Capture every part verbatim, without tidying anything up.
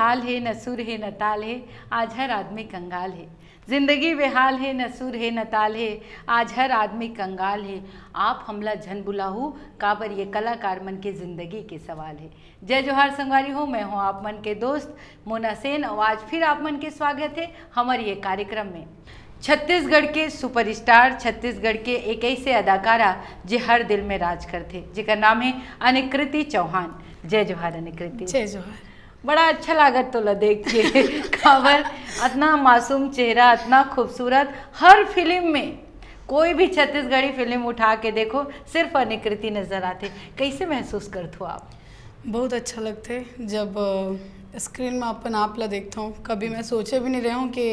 हाल हे, न सुर हे, न ताल हे, आज हर आदमी कंगाल हे। जिंदगी बेहाल हे, न सुर हे, न ताल हे, आज हर आदमी कंगाल हे। आप हमला झन बुलाहू, काबर ये कलाकार मन के जिंदगी के सवाल हे। जय जोहार संगवारी हो, मैं हूं आप मन के दोस्त मोना सेन, और आज फिर आप मन के स्वागत हे हमर ये कार्यक्रम में। छत्तीसगढ़ के सुपरस्टार, छत्तीसगढ़ के एक ऐसे अदाकारा जे हर दिल में राज करथे, जेकर नाम हे अनिकृति चौहान। जय जोहार अनिकृति। जय जोहार। बड़ा अच्छा लागत तोला देख के। काबर अतना मासूम चेहरा, अतना खूबसूरत, हर फिल्म में, कोई भी छत्तीसगढ़ी फिल्म उठा के देखो, सिर्फ अनिकृति नजर आथे। कैसे महसूस करथो आप? बहुत अच्छा लगथे जब स्क्रीन में अपन आप ला देखथों। कभी मैं सोचे भी नहीं रहे हूँ कि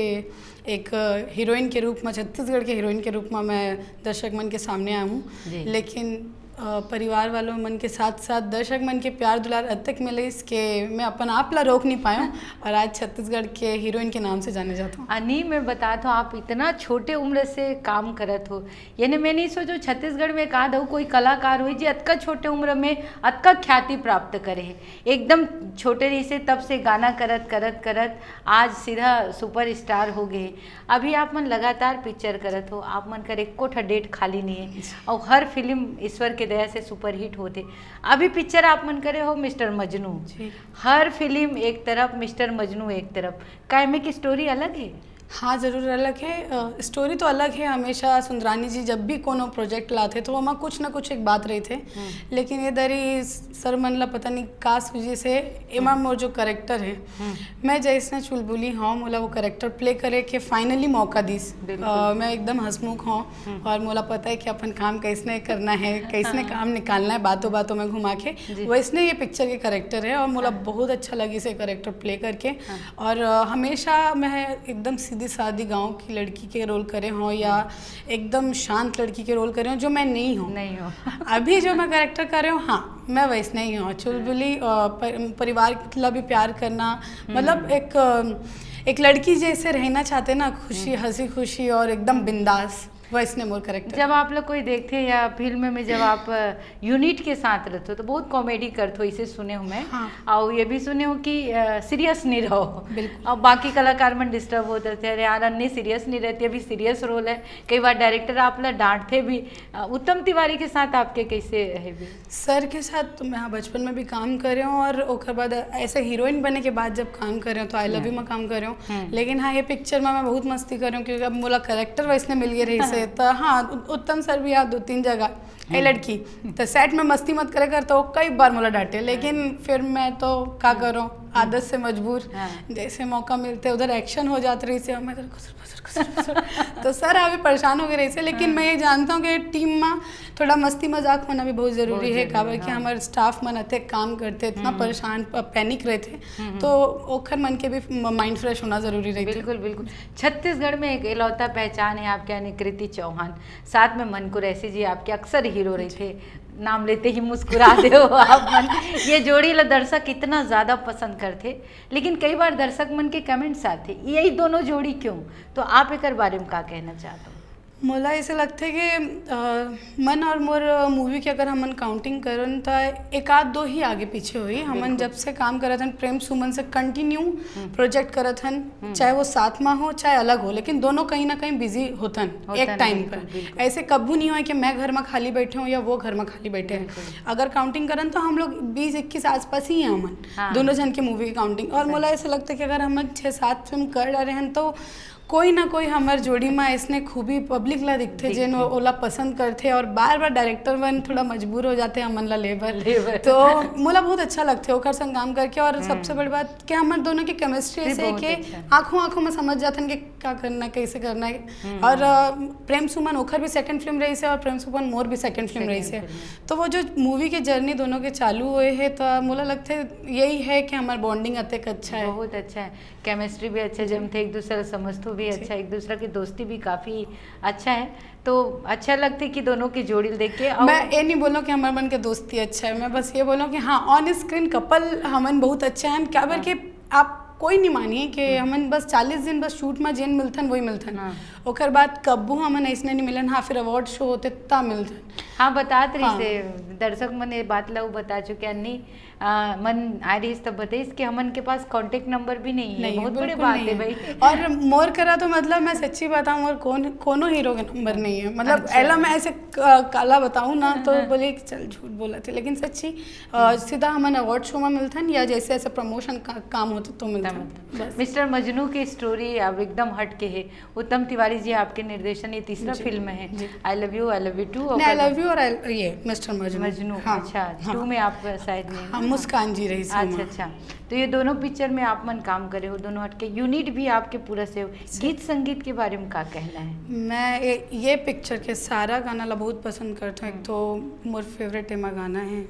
एक हीरोइन के रूप में, छत्तीसगढ़ के हीरोइन के रूप में मैं दर्शक मन के सामने आया हूँ। लेकिन परिवार वालों मन के साथ साथ दर्शक मन के प्यार दुलार अतक मिलिस के मैं अपन आप ला रोक नहीं पाया हूँ। और आज छत्तीसगढ़ के हीरोइन के नाम से जाने जाता हूँ। अनी, मैं बता दो, आप इतना छोटे उम्र से काम करत हो, यानी मैं नहीं सोचो छत्तीसगढ़ में एक आध कोई कलाकार हुई जी अतका छोटे उम्र में अतका ख्याति प्राप्त करे है। एकदम छोटे रही से तब से गाना करत करत करत आज सीधा सुपरस्टार हो गए। अभी आप मन लगातार पिक्चर करत हो, आप मन कर एको ठा डेट खाली नहीं है और हर फिल्म ईश्वर के दया से सुपरहिट होते। अभी पिक्चर आप मन करे हो मिस्टर मजनू, हर फिल्म एक तरफ, मिस्टर मजनू एक तरफ। का एमे की स्टोरी अलग है? हाँ, जरूर अलग है। स्टोरी तो अलग है। हमेशा सुंदरानी जी जब भी कोनो प्रोजेक्ट लाथे तो ओमा कुछ ना कुछ एक बात रही थे। लेकिन ये दरी सर मन ला पता नहीं का सूझे से एमा मोर जो करेक्टर है, मैं जैसना चुलबुली हूँ, मोला वो करेक्टर प्ले करे के फाइनली मौका दिस। मैं एकदम हंसमुख हूँ और मोला पता है कि अपन काम कैसने करना है, कैसने काम निकालना है बातों बातों में घुमा के। वैसने ये पिक्चर के करेक्टर है और मोला बहुत अच्छा लगी से करेक्टर प्ले करके। और हमेशा मैं एकदम सीधी सादी गाँव की लड़की के रोल करे हूँ या एकदम शांत लड़की के रोल करे हूँ, जो मैं नहीं हूँ। नहीं हूँ। अभी जो मैं करेक्टर कर रहे हूँ, हाँ, मैं वैसने ही हूँ। चुलबुली, परिवार ला भी प्यार करना, मतलब एक एक लड़की जैसे रहना चाहते ना, खुशी, हंसी खुशी और एकदम बिंदास, वैसने मोर करेक्टर। जब आप लोग कोई देखते या फिल्म में जब आप यूनिट के साथ रहते हो तो बहुत कॉमेडी करते हो, इसे सुने हूँ मैं। हाँ। और ये भी सुने हूँ कि सीरियस नहीं रहो। बिल्कुल। और बाकी कलाकार मन डिस्टर्ब होते रहते हैं, अरे यार अन्नी सीरियस नहीं रहती, अभी सीरियस रोल है। कई बार डायरेक्टर आप ला डांटते भी। उत्तम तिवारी के साथ आपके कैसे है भी? सर के साथ तो मैं, हाँ, बचपन में भी काम करे हूँ और ओकर बाद ऐसे हीरोइन बने के बाद जब काम करे हूँ तो आई लव यू में काम करे हूँ। लेकिन हाँ, ये पिक्चर में मैं बहुत मस्ती करे हूँ क्योंकि अब मोला करेक्टर वैसने मिल गए रही से। तो हाँ, उत्तम सर भी यहाँ दो तीन जगह, ए लड़की, तो सेट में मस्ती मत करे कर, तो कई बार मोला डांटे। लेकिन फिर मैं तो का करूँ, आदत से मजबूर। जैसे मौका मिलते उधर एक्शन हो जात रही से, मैं तो सर अभी परेशान हो गए रही से। लेकिन मैं ये जानता हूँ कि टीम में थोड़ा मस्ती मजाक होना भी बहुत जरूरी है, काबर कि हमारे स्टाफ मन अतक काम करते, इतना परेशान, पैनिक रहते, तो ओखर मन के भी माइंड फ्रेश होना जरूरी रहते। बिल्कुल, बिल्कुल। छत्तीसगढ़ में एक इकलौता पहचान है आपके, यानी कृति चौहान, साथ में मन कुरैशी जी आपके अक्सर हीरो रहते, नाम लेते ही मुस्कुरा दे हो आप मन। ये जोड़ी ला दर्शक इतना ज्यादा पसंद करते, लेकिन कई बार दर्शक मन के कमेंट्स आते, यही दोनों जोड़ी क्यों? तो आप एकर बारे में का कहना चाहते हो? मोला ऐसे लगते कि मन और मोर मूवी के अगर हमन काउंटिंग करन त एक आध दो ही आगे पीछे हुई। हमन जब से काम करत हन प्रेम सुमन से कंटिन्यू प्रोजेक्ट करत हन, चाहे वो साथ में हो चाहे अलग हो, लेकिन दोनों कहीं ना कहीं बिजी होतन एक टाइम पर। ऐसे कब्बू नहीं हुआ कि मैं घर में खाली बैठे हूँ या वो घर में खाली बैठे हैं। अगर काउंटिंग करन तो हम लोग बीस इक्कीस आसपास ही हैं हमन, दोनों जन के मूवी की काउंटिंग। और मोला ऐसे लगता है कि अगर हमन छः सात फिल्म कर डारे हैं तो कोई ना कोई हमर जोड़ी में ऐसने खूबी पब्लिक ला दिखथे, जेन ओला पसंद करथे और बार बार डायरेक्टर मन थोड़ा मजबूर हो जाते हमन ला लेबर। तो मोला बहुत अच्छा लगथे ओकर संग काम करके। और सबसे बड़ी बात कि हमर दोनों की केमिस्ट्री ऐसे है कि आंखों आंखों में समझ जाथन कि क्या करना है, कैसे करना है। और प्रेम सुमन ओखर भी सेकंड फिल्म रही से और प्रेम सुमन मोर भी सेकंड फिल्म रही से। तो वो जो मूवी के जर्नी दोनों के चालू हुए है तो मोला लगथे यही है कि हमार बॉन्डिंग अतेक अच्छा है। बहुत अच्छा है। केमिस्ट्री भी अच्छा जमथे, एक दूसरा ला समझथो भी अच्छा, एक दूसरा की दोस्ती भी काफी अच्छा है। तो अच्छा लगथे कि दोनों की जोड़ी देख के। मैं ये नहीं बोलूँ कि हमारे मन के दोस्ती अच्छा है, मैं बस ये बोलूँ कि हाँ, ऑन स्क्रीन कपल हमन बहुत अच्छा है। क्या बोल के आप कोई नहीं मानिए कि हमन बस चालीस दिन बस शूट में जेन मिलथन वही मिलथन। ओकर बाद कब्बू हमन ऐसने नहीं मिलन। हाँ, फिर अवार्ड शो होते ता मिलथन। हाँ, बतात रहिस हाँ। हे, दर्शक मन ये बात ला वो बता चुके, अन्नी आ, मन आ रहिस तब बताइस कि हमन के पास कॉन्टैक्ट नंबर भी नहीं है। नहीं, बहुत बड़े बिल्कुल बात नहीं है है। भाई। और मोर करा तो मतलब मैं सच्ची बताऊं, और कौन कोनो हीरो के नंबर नहीं है। मतलब अच्छा। एला मैं ऐसे क- काला बताऊं ना तो हाँ। बोले कि चल झूठ बोलत हे, लेकिन सच्ची अ, सीधा हमन अवार्ड शो में मिलथन या जैसे ऐसे प्रमोशन का काम होता तो मिलथन। बस। मिस्टर मजनू की स्टोरी अब एकदम हट के है। उत्तम तिवारी जी आपके निर्देशन, ये तीसरा जी, फिल्म है जी। I Love You, I Love You Two। नहीं, I Love You और I- ये मिस्टर मजनू। मजनू। हाँ, अच्छा, हाँ। टू में आप शायद नहीं है हाँ, ना? मुस्कान जी रहिस हे अच्छा, ओमा। अच्छा। तो ये दोनों पिक्चर में आप मन काम करे हो, दोनों हटके। यूनिट भी आपके पूरा से हो, गीत संगीत के बारे में का कहना है? मैं ये, ये पिक्चर के सारा गाना ला बहुत पसंद करता हूँ। एक तो मोर फेवरेट एमा गाना है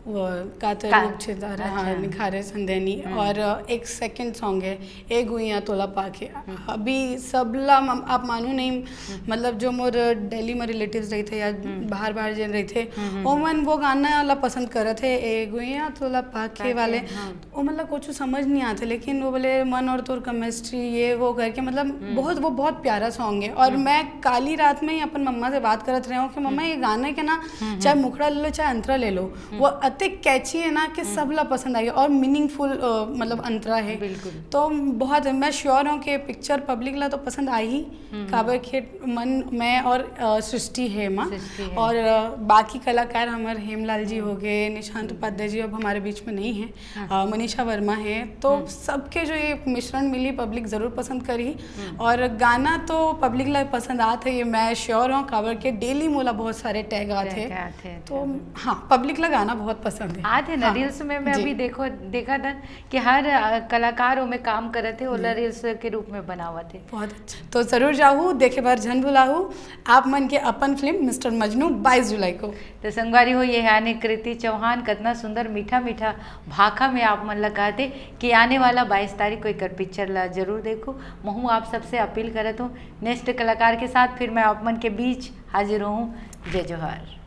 वो कातर का- रूप छितारे, हाँ, अच्छा। निखारे संदेनी। और एक सेकंड सॉन्ग है ए गुइया तोला पाके। अभी सबला म- आप मानू नहीं, मतलब जो मोर दिल्ली में रिलेटिव्स रहिथे या बाहर बाहर जेन रहिथे, ओमन वो गाना ला पसंद करत हे, ए गुइया तोला पाके वाले। हाँ। वो मतलब कुछ समझ नहीं आते, लेकिन वो बोले मन और तोर केमिस्ट्री ये वो करके मतलब बहुत, वो बहुत प्यारा सॉन्ग है। और मैं काली रात में ही अपन मम्मा से बात करत रहे हूँ कि मम्मा ये गाने के ना चाहे मुखड़ा ले लो चाहे अंतरा ले लो, वो अतिक कैची है ना कि सबला पसंद आएगा और मीनिंगफुल मतलब अंतरा है। बिल्कुल। तो बहुत मैं श्योर हूँ कि पिक्चर पब्लिक ला तो पसंद आई ही, काबर के मन मैं और अ, सृष्टि है माँ। सृष्टि है। और अ, बाकी कलाकार हमारे हेमलाल जी हो गए, निशांत उपाध्याय जी अब हमारे बीच में नहीं है, अ, मनीषा वर्मा है, तो सबके जो ये मिश्रण मिली पब्लिक जरूर पसंद करी। और गाना तो पब्लिक ला पसंद आत है, ये मैं श्योर हूँ, काबर के डेली मोला बहुत सारे टैग आते टैग हैं। आते हैं, तो हाँ, पब्लिक ला गाना बहुत पसंद है। आते हैं ना हाँ, रील्स में। मैं जी। अभी देखो देखा था कि हर अ, कलाकार ओमे काम करत है, ओला रील्स के रूप में बनावत है। बहुत अच्छा। तो जरूर जाहू देखे बर झन भुलाहू आप मन के अपन फिल्म मिस्टर मजनू बाईस जुलाई को। तो संगवारी हो, ये आने कृति चौहान कतना सुंदर मीठा मीठा भाखा में आप मन ला कहते कि आने वाला बाईस तारीख को एकर पिक्चर ला जरूर देखो। महू आप सबसे अपील करत हूँ, नेक्स्ट कलाकार के साथ फिर मैं आप मन के बीच हाजिर हूँ। जय जोहार।